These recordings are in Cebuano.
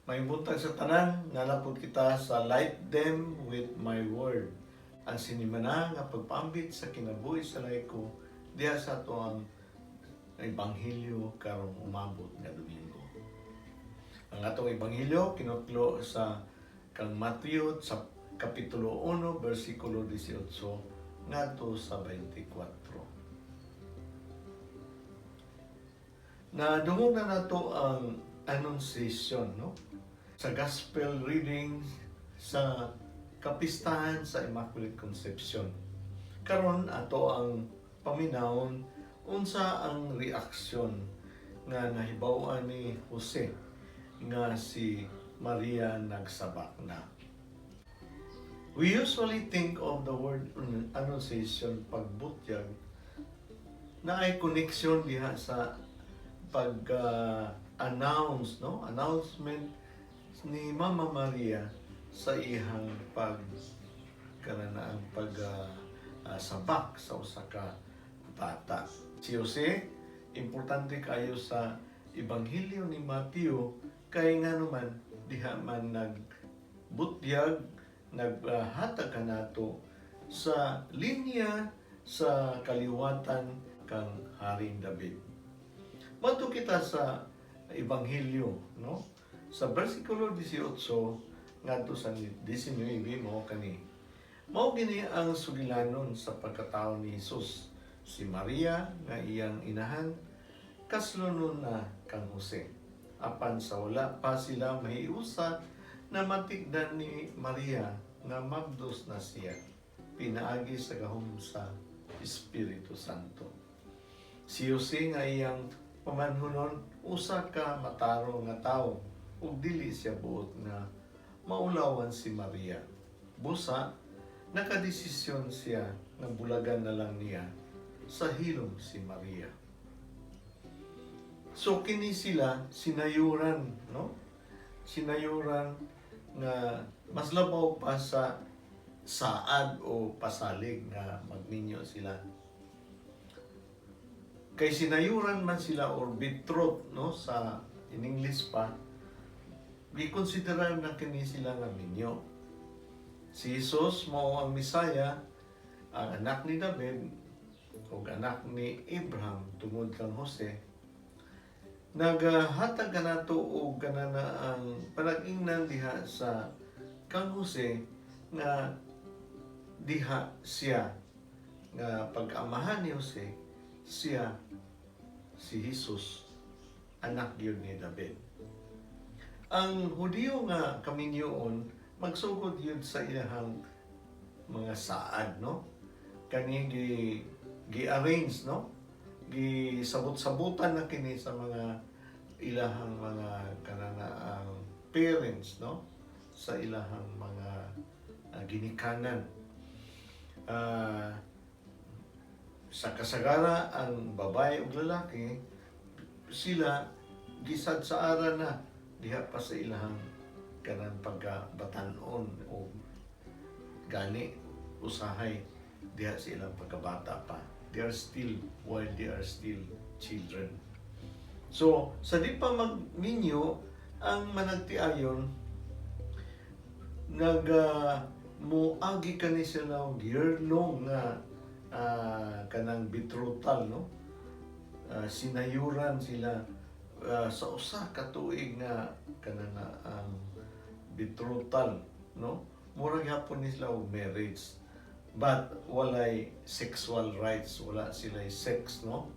Maayong buntag sa tanan, naa pod kita sa Light Them with My Word. Ang sinimana nga pagpaambit sa kinabuhi sa laiko diha sa atoang Ebanghelyo karong umabot nga Domingo. Ang atong Ebanghelyo kinutlo sa kang Mateo sa Kapitulo 1, versikulo 18 ngadto sa 24. Nadungog na nato ang Annunciation, no? Sa gospel reading sa kapistahan sa Immaculate Conception. Karon, ato ang paminawon unsa ang reaksyon nga nahibaw-an ni Jose nga si Maria nagsabak na. We usually think of the word annunciation, pagbutyag, na ay connection diha sa pag announce, no, announcement ni Mama Maria sa iyang pag kanana ang pag sabak sa usa ka bata. Si Jose, importante kayo sa Ebanghelyo ni Mateo kay nga naman diha man nagbutyag, naghatag kanato sa linya sa kaliwatan kang Haring David. Mato kita sa Ebanghelyo, no? Sa versikulo 18 ngadto sa 19, mao kani. Mao gini ang sugilanon sa pagkatao ni Jesus. Si Maria nga iyang inahan kaslonon na kang Jose. Apan sa wala pa sila mahiusa, namatikdan ni Maria nga mabdos na siya pinaagi sa gahom sa Espiritu Santo. Si Jose nga iyang pamanhunon usa ka matarong nga tawo ug dili siya buot nga maulawan si Maria. Busa nakadesisyon siya nga bulagan na lang niya sa hilom si Maria. So kini sila sinayuran, no? Sinayuran nga mas labaw pa sa saad o pasalig nga magminyo sila. Kay sinayuran man sila or betrothed, no, sa in English pa, gikonsiderar na kini sila nga minyo. Si Jesus mao ang Mesaya, ang anak ni David ug anak ni Abraham tungod kang Jose. Nagahatag kanato og kanana ang panag-ingnan diha sa kang Jose nga diha siya nga pag-amahan ni Jose, siya si Jesus, anak gyud ni David. Ang Hudiyo nga kaminyoon magsugod yun sa iyahang mga saad, no? Kani gi gi-arrange, no? Gisabot-sabutan na kini sa mga ilahang mga kanana ang parents, no? Sa ilahang mga ginikanan. Sa kasagara, ang babae ug lalaki sila gisad sa ara na diha pa sa ilahang kanang pagkabatanon o gani usahay diha sa ilang pagkabata pa. They are still while they are still children. So sa di pa magminyo ang managtiayon, nag muagi kani sila og year long nga kanang betrothal, no? Sinayuran sila sa usa ka tuig nga kanang ang betrothal, no? Mura gyapon ni sila og marriage but walay sexual rights, wala sila sex, no?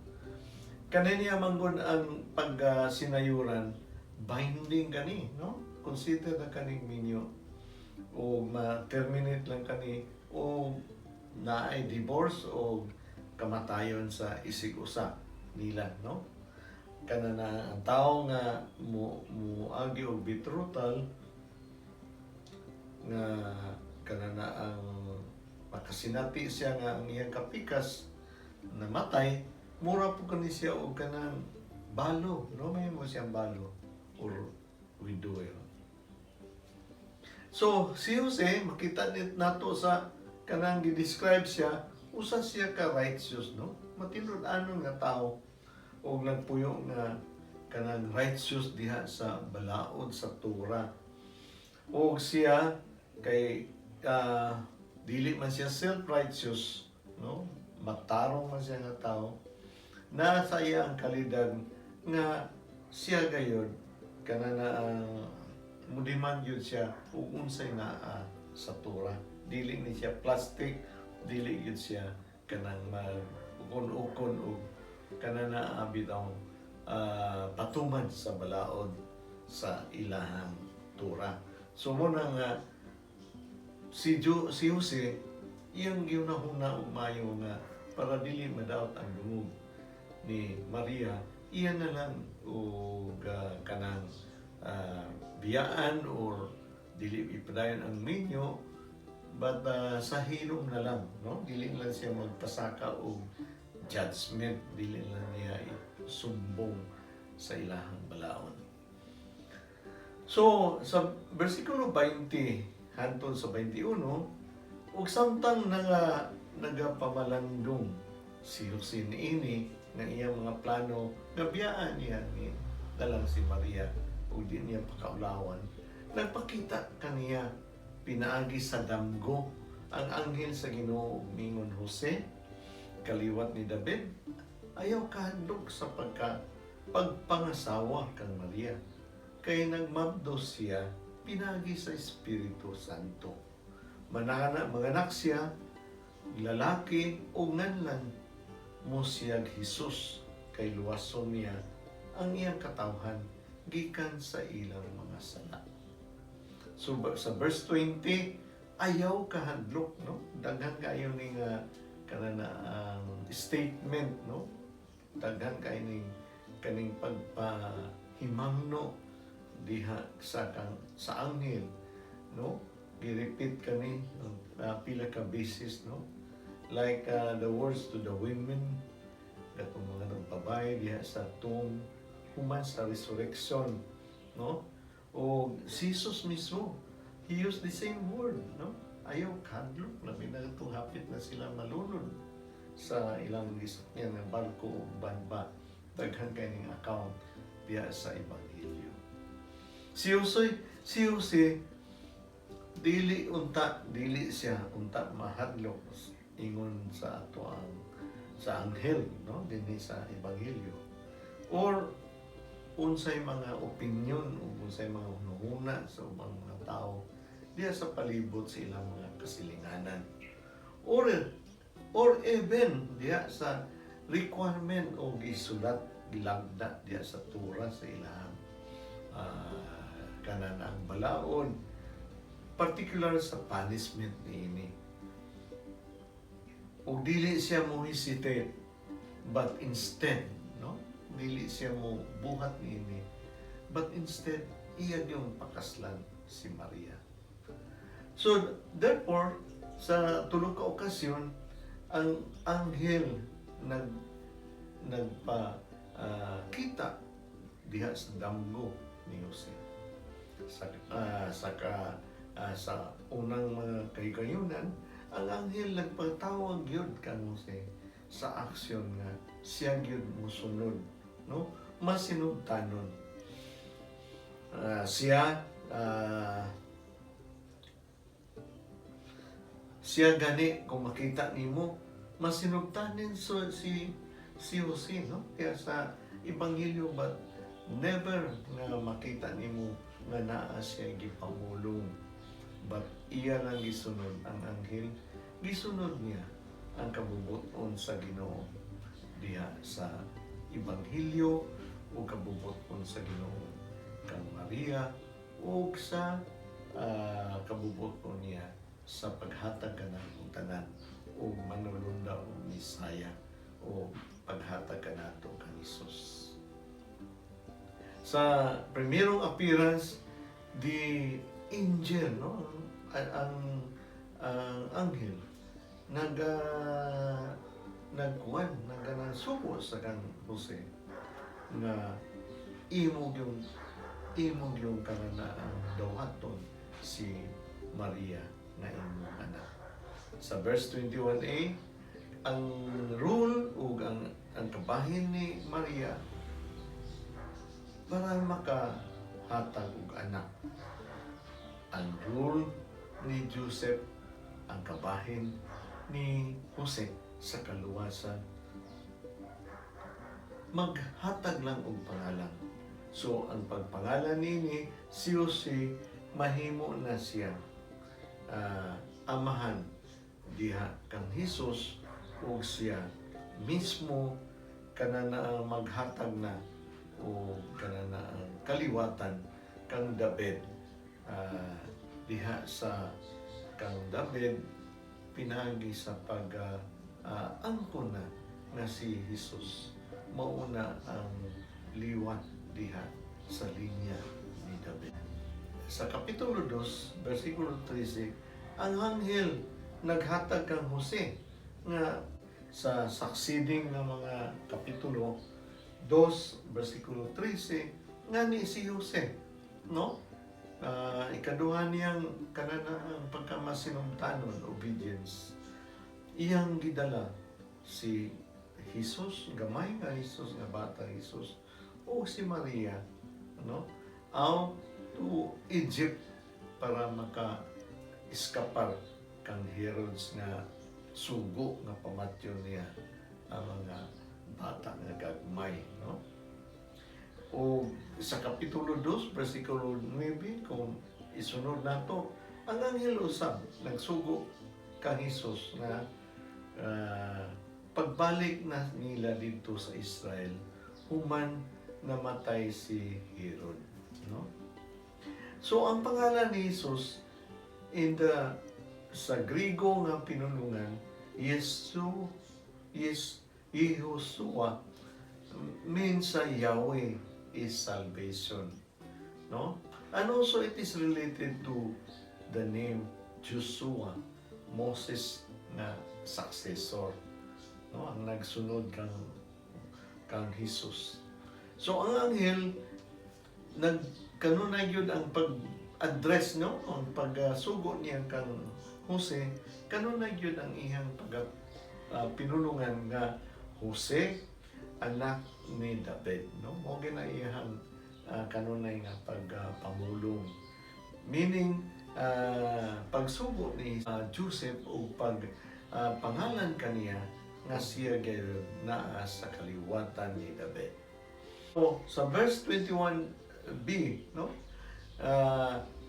Kani niya manggod ang pag sinayuran, binding kani, no? Consider na kaning minyo o ma-terminate lang kani o naay divorce o kamatayon sa isig usa nila, no? Kana na ang tao nga mo muagi og betrothal nga kana na ang makasinati siya nga ang iyang kapikas namatay, mura po kani siya og kanang balo, no? May mo siyang balo or widower. So si Jose, makita nit nato sa kanang gi-describe siya, usa siya ka righteous, no? Matinod-anon nga tao og nagpuyo nga kanang righteous diha sa balaod sa Torah. O siya kay dili man siya self-righteous, no? Matarong man siya nga tao. Nasa iya ang kalidad nga siya gayod kana na ang mudiman gyud siya ug unsay naa sa Torah. Dili ni siya plastic, dili gyud siya kanang mag ukon-ukon og kana na bitaw patuman sa balaod sa ilahang Torah. So mao na nga si Jose iyang giunahuna og maayo nga para dili madaot ang dungog ni Maria, iya na lang og kanang biyaan or dili ipadayon ang minyo, but sa hilom na lang, no? Dili lang siya magpasaka og judgment, dili lang niya isumbong sa ilahang balaod. So sa bersikulo 20 hantod sa 21, ug samtang nagapamalandong si Jose niini nga iyang mga plano nga biyaan niya ni dalang si Maria ug di niya pakaulawan, nagpakita kaniya pinaagi sa damgo ang anghel sa Ginoo ug mingon, "Jose, kaliwat ni David, ayaw kahadlok sa pagpangasawa kang Maria, kay nagmabdos siya pinaagi sa Espiritu Santo. Manganak siya lalaki ug nganlan mo siyag Jesus, kay luwason niya ang iyang katawhan gikan sa ilang mga sala." So sa verse 20, ayaw kahadlok, no? Daghan kayo ni nga kana na ang statement, no? Daghan kayo ning kaning pagpahimangno diha sa anghel, no? Gi-repeat kani pila ka beses, no? Like the words to the women, katong mga nagbabae diha sa tomb human sa resurrection, no? O si Jesus mismo, he used the same word, no? Ayaw kahadlok, labi na itong hapit na sila malunod sa ilang gisakyan nga barko o banba. Daghan kay ning account diha sa Ebanghelyo. Si Jose, dili siya unta mahadlok ingon sa ato ang sa anghel, no, dinhi sa Ebanghelyo, or unsay mga opinion o unsay mga hunahuna sa ubang mga tao diha sa palibot sa ilang mga kasilinganan or even diha sa requirement o gisulat, gilagda diha sa Torah, sa ilang kanan ang balaod, particular sa punishment niini. Ug dili siya mo hesitate, but instead, no, dili siya mo buhat niini, but instead iya yung pakaslan si Maria. So therefore, sa tulo ka okasyon ang anghel nagpa kita diha sa damgo ni Jose. Sa unang mga kahigayunan, ang anghel nagpatawag gyud kang Jose sa aksyon nga siya gyud musunod, no, masinugtanon. Siya gani, kung makita nimo, masinugtanin so, si Jose, no, kaya sa Ebanghelyo, but never nga makita nimo nga naa siya gipamulong, but iya lang gisunod ang anghel. Gisunod niya ang kabubuton sa Ginoo diha sa Ebanghelyo o kabubuton sa Ginoo kang Maria o sa kabubuton niya sa paghatag kanatong tanan o manulunda o Misaya o paghatag kanato kang Hesus. Sa primerong appearance, the angel, no, ang anghel nagkuan, naganang suko sa kang Jose nga imo yung kanana ang dawhaton si Maria na imong anak. Sa verse 21a, ang rule ug ang kabahin ni Maria para makahatag og anak. Ang role ni Joseph ang kabahin ni Jose sa kaluwasan. Maghatag lang og pangalan. So ang pagpangalan nini si Jose, mahimo na siya amahan diha kang Hesus ug siya mismo kana na ang maghatag na o kana na ang kaliwatan kang David, diha sa kang David pinagi sa pag angkon na nga si Jesus mauna ang liwat diha sa linya ni David. Sa Kapitulo 2, versikulo 13, ang anghel naghatag kang Jose nga sa succeeding nga mga kapitulo 2, versikulo 13, nga ni si Jose, no? Ikaduha niyang kanana ang pagkamasinumtanon, obedience. Iyang gidala si Jesus, gamay nga Jesus, nga bata Jesus, o si Maria, no? Out to Egypt para maka iskapar kang Herods nga sugo nga pamatyon niya ang mga bata nga gagmay, no? O sa Kapitulo 2, versikulo 9, kung isunod nato, ang anghel usab nagsugo kang Jesus nga pagbalik na nila dito sa Israel human namatay si Herod, no? So ang pangalan ni Jesus in the sa Grigo nga pinulungan, Yesu, yes, Yehoshua, means sa Yahweh is salvation, no? And also it is related to the name Joshua, Moses nga successor, no? Ang nagsunod kang Jesus. So ang anghel nag kanunay gyud ang pag-address, no, ang pagsugo niya kang Jose, kanunay gyud ang iyang pag pinulungan nga Jose, anak ni David, no? Mo na iyang kanunay nga pagpamulong, meaning pagsugo ni Joseph o pag pangalan kaniya nga siya gayud naa sa kaliwatan ni David. So, sa verse 21b, no?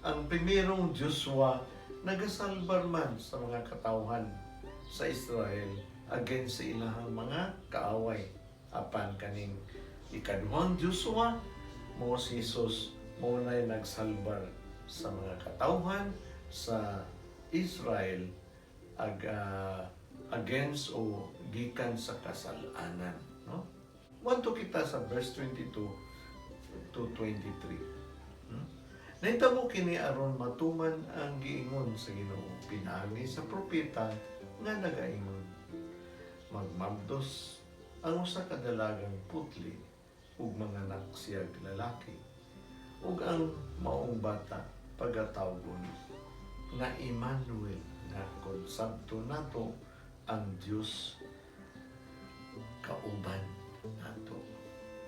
Ang primerong Joshua nagasalbar man sa mga katawhan sa Israel against sa ilahang mga kaaway. Apan kaning ikaduhang Joshua mo si Jesus, mo na'y nagsalbar sa mga katawhan sa Israel against o gikan sa kasalanan, no? Wanto kita sa verse 22 to 23. Nahitabo kini aron matuman ang giingon sa Ginoo pinaagi sa propeta nga nagaingon: "Magmabdos ang usa ka dalagang putli ug manganak siyag lalaki, ug ang maong bata pagatawgon nga Emmanuel, nga kon sabto nato, ang Dios kauban nato."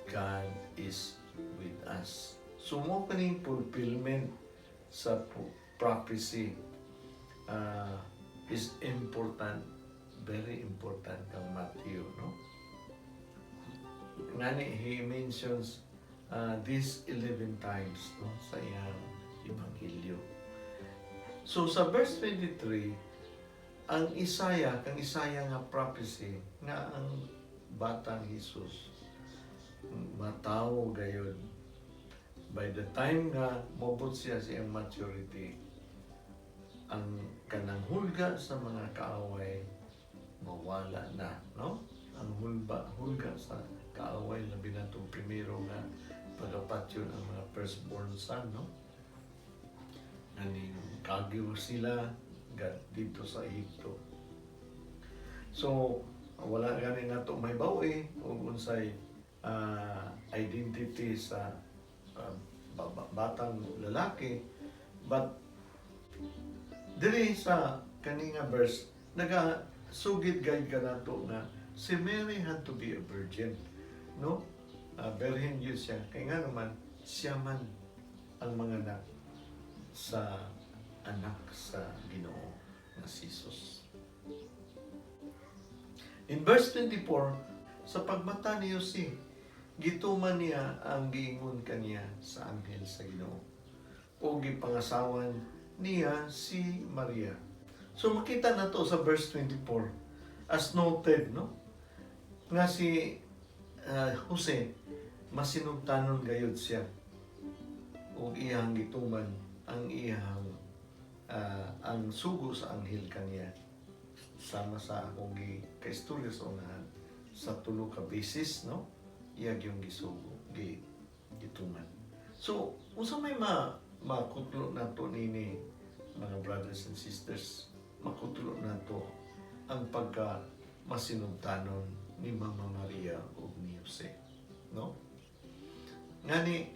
God is with us. So mo kaning fulfillment sa prophecy is important, very important kang Matthew, no? Ngani he mentions this 11 times, no, sa iyang ebanghelyo. So sa verse 23, ang Isaiah, kang Isaiah nga prophecy nga ang batang Jesus matawo gayud by the time nga mobot siya sa iyang maturity, ang kanang hulga sa mga kaaway mawala na, no? Ang hulga sa kaaway, labi na itong primero nga pagapatyon ang mga firstborn son, no? Aning kagiw sila dito sa Ehipto. So wala gani nato may bawi ug unsay identity sa batang lalaki, but diri sa kani nga verse naga sugid guide ka nato nga si Mary had to be a virgin, no? Berhen yun siya. Kay nga naman, siya man ang manganak sa anak sa Ginoo nga si Jesus. In verse 24, sa pagmata ni Jose, gituman niya ang giingon kaniya sa anghel sa Ginoo. O gipangasawan niya si Maria. So makita na to sa verse 24 as noted, no? Nga si Jose masinugtanon gayud siya ug iyang gituman ang sugo sa anghel kaniya, sama sa akong gi kaistorya sa unahan, sa tulo ka beses, no, iya yung gisugo, gituman. So unsa may makutlo nato nini, mga brothers and sisters? Makutlo nato ang pagka masinugtanon ni Mama Maria ug ni Jose, no? Ngani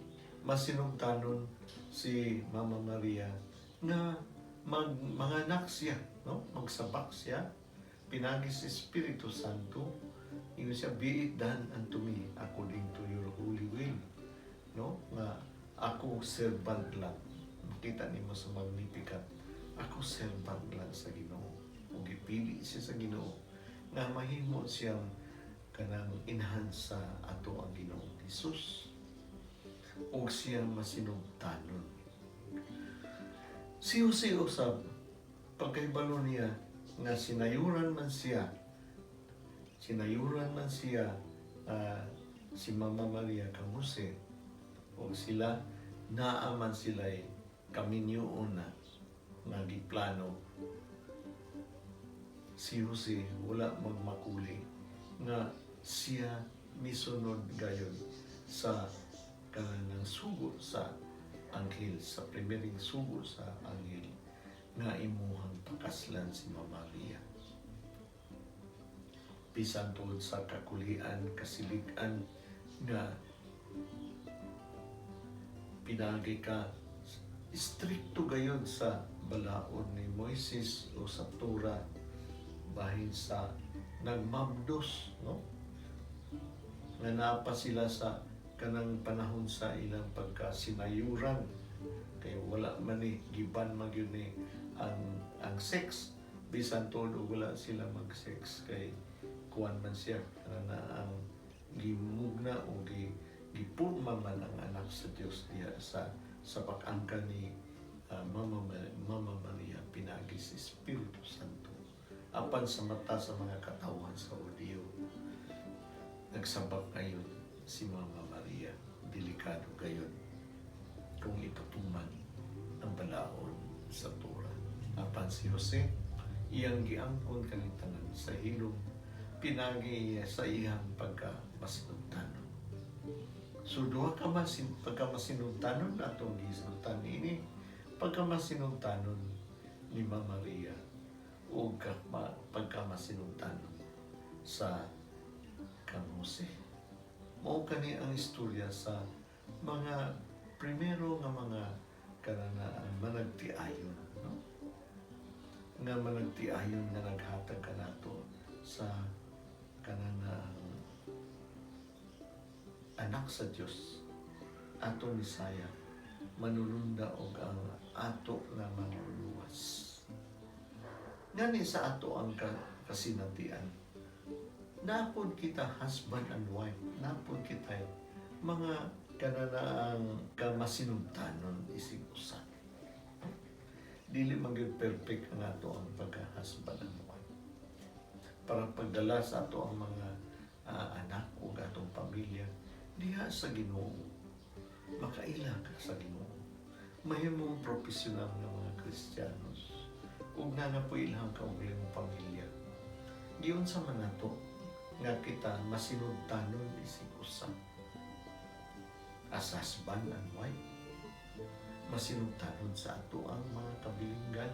masinugtanon si Mama Maria nga manganak siya, no, magsabak siya pinagi sa Espiritu Santo. Ingon siya, "Be it done unto me according to your holy will," no, nga ako servant lang. Makita nimo sa Magnificat, ako servant lang sa Ginoo. Ug gipili siya sa Ginoo nga mahimo siyang kanang inahan sa ato ang Ginoong Hesus, ug siya masinugtanon. Si Jose usab, pagkahibalo niya nga sinayuran man siya si Mama Maria kang Jose, o sila naaman sila kaminyoon na nga giplano, si Jose wala magmakuli nga siya misunod gayon sa kanang sugo sa anghel, sa primereng sugo sa anghel nga imuhang pakaslan si Mama Maria. Bisan tungod sa kakulian, kasiligan nga pinagi ka strikto gayon sa balaod ni Moises o sa Torah, bahin sa nagmabdos, no, nga naa pa sila sa kanang panahon sa ilang pagkasinayuran, kay wala man ni giban man gyud ni ang sex. Bisan tuod og wala sila mag-sex, kay kuan man siya, kana na ang gimugna o gipurma man ang anak sa Dios diha sa pag-angka ni Mama Maria pinagi sa Espiritu Santo. Apan sa mata sa mga katawhan sa Hudiyo, nagsabak ngayon si Mama Maria. Delikado gayon kung ipatuman ang balaod sa Torah. Apan si Jose, iyang giangkon kaning tanan sa hilom pinagi sa iyang pagka masinugtanon. So duha ka pagka masinugtanon atong gihisgutan ini, pagka masinugtanon ni Mama Maria o pagka masinugtanon sa kang Jose. Mao kani ang istorya sa mga primero nga mga kananaan managtiayon, no? Nga managtiayon nga naghatag kanato sa kanang anak sa Dios, atong Mesaya, manulunda og ang ato nga manluluwas. Ngani sa ato ang kasinatian, napod kita husband and wife, napod kita mga kananaang kamasinugtanon isig usa. Dili man gyud perfect ang ato ang pagka-husband and wife. Para pagdala sa ato ang mga anak o atong pamilya diha sa Ginoo, makaila ka sa Ginoo. Mahimong profesional nga mga Kristiyanos ug naa na po ilang kaugalingong pamilya. Giunsa man nato nga kita masinugtanon isig usa as husband and wife, masinugtanon sa ato ang mga kabilinggan,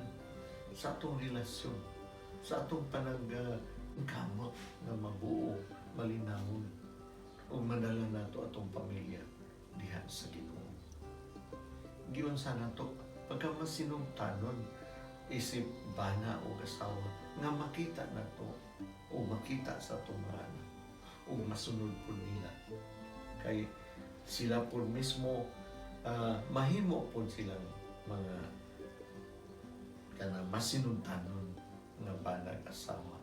sa atong relasyon, sa atong panag kamot nga mabuo, malinawon ug madala nato atong pamilya diha sa Ginoo. Giunsa nato pagka masinugtanon isip bana o asawa nga makita nato o makita sa atong mga anak o masunod po nila. Kay sila po mismo mahimo po silang mga kana masinuntanon nga banag asawa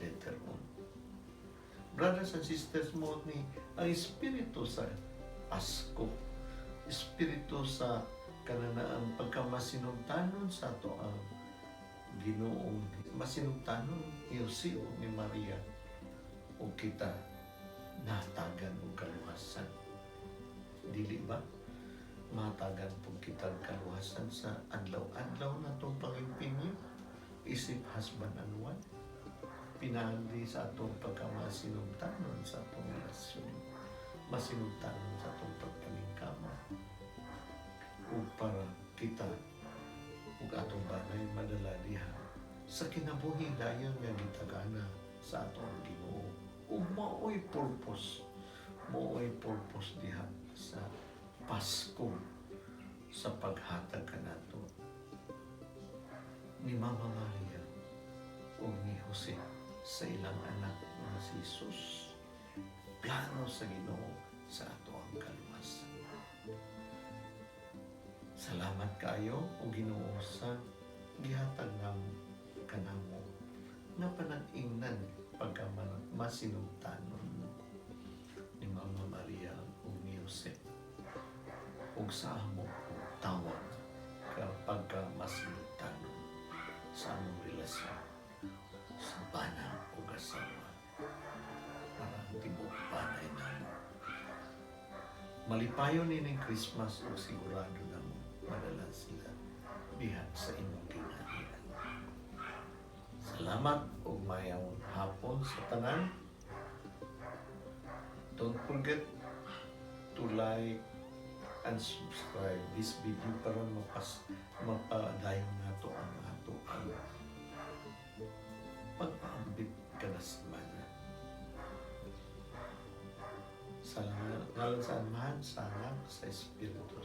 later on. Brothers and sisters, mo ni ang espiritu sa Pasko, espiritu sa kananaan pagkamasinuntanon sa ato ang Ginoong masinuntanon ni Jose o ni Maria o kita natagan og kaluwasan. Dili ba? Matagan po kita og kaluwasan sa adlaw-adlaw na itong pangimpenyo isip husband and wife, pinaagi sa atong pagkamasinugtanon sa atong relasyon, masinugtanon sa atong pagpaningkamot ug para kita ug atong banay madala diha sa kinabuhi dayon nga gitagana sa atong Ginoo ug maoy purpose diha sa Pasko, sa paghatag kanato ni Mama Maria ug ni Jose sa ilang anak nga si Jesus, plano sa Ginoo sa ato ang kaluwasan. Salamat kaayo o Ginoo sa gihatag ng kanamo nga panag-ingnan pagka masinugtanon ni Mama Maria ug ni Jose ug sa amo tawag kapag ka masinugtanon sa among relasyon sa bana ug asawa para ang tibuok banay namo malipayon nining Christmas ug sigurado namo madala sila diha sa imong gingharian. Salamat ug mayong hapon sa tanan. Don't forget to like and subscribe this video para mapadayon nato ang ato ang pagpaambit kada semana. Sa ngalan sa Amahan, sa Anak, sa Espiritu.